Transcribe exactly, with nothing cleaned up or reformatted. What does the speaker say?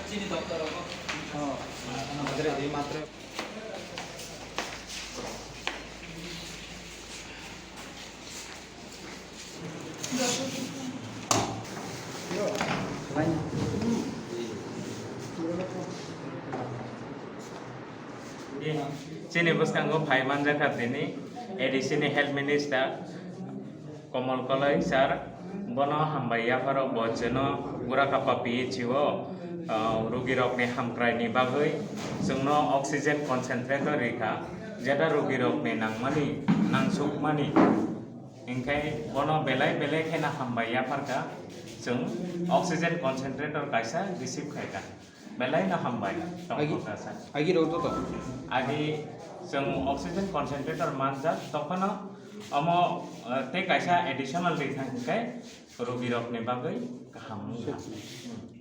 Chini bwskango phai manjakha tini A D C ni Health Minister Komol Koloi sir, bono hambai yapharo bo chwngno Gurakapa P H C o, ah, rugirokni hamkraini bagwi chwngno oxygen concentrator rikha, jeta rugirokni nangmani, nangsukmani, hinkhe bono belai belai kheno hambai yapharkha, chwng oxygen concentrator kaisa receive khaikha. Belai no hambai, Agi, tongthokjak sir. Agi rok joto? Agi chwng oxygen concentrator manjak, tokhono omo, eh, tei kaisa additional rikha hinkhe rugirokni bagwi kaham wngkha. Hmm.